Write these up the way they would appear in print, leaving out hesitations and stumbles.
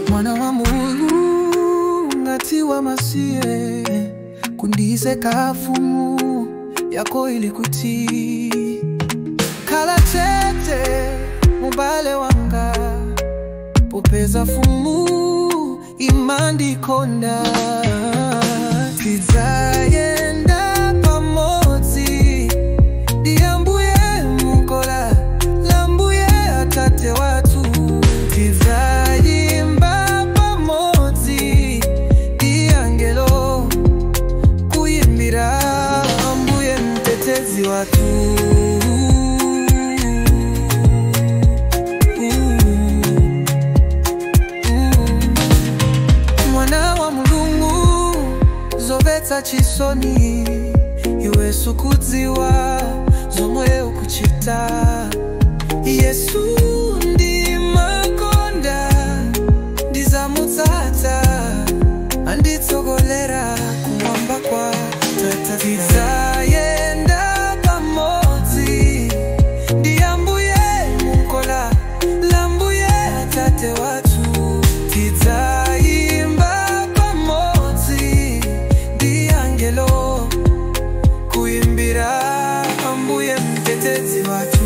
Mwana wa Mulungu ngati wa masiye kundize kafumu yako ilikuti kala tete mubale wanga popeza fumu imandikonda tizayenda pamodzi ndiyambuye mukola lambuye atate watu tizayimba pamodzi ndiyangelo kuyimbira ambuye mtetezi watu. Zovetsa chisoni iwe sukudziwa zomwe ukuchita Yesu ndimakonda ndizamutsata anditsogolera kumwamba kwa tata tizayenda pamodzi ndiyambuye mukola lambuye atate watu tizayimba pamodzi ndiyangelo kuimbira ambuye mtetezi watu.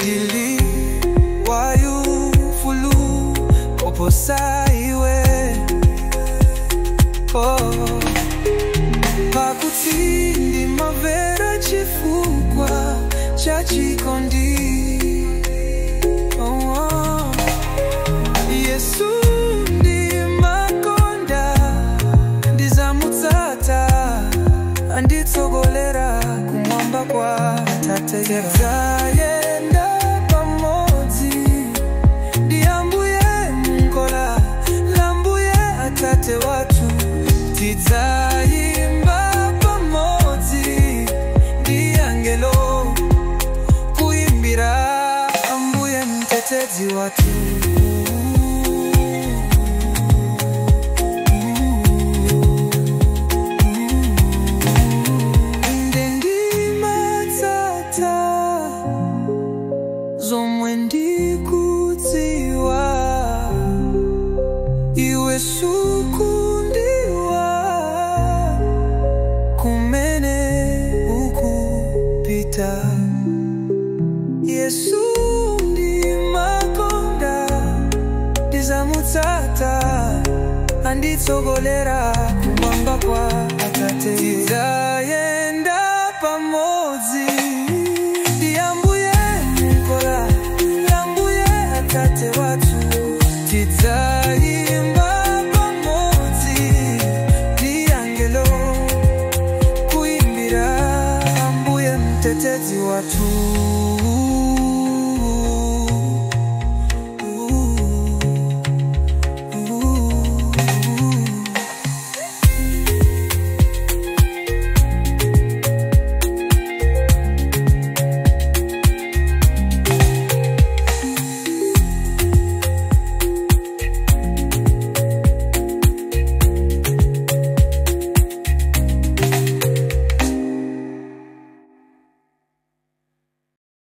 Dili wayufulu oposa iwe oh. Pakuti ndimamvera chifukwa cha chikondi oh, oh. Yesu ndimakonda ndizamutsata anditsogolera kumwamba kwa tate tizayenda pamodzi ndiyambuye mukola lambuye atate watu tizayimba pamodzi ndiyangelo kuimbira ambuye mtetezi watu. Ndendimatsata zomwe ndikudziwa iwe sukundiwa kumene ukupita Yesu ndimakonda ndizamutsata anditsogolera kumwamba kwa atate tizayenda pamodzi ndiyambuye mukola lambuye atate watu tizayenda.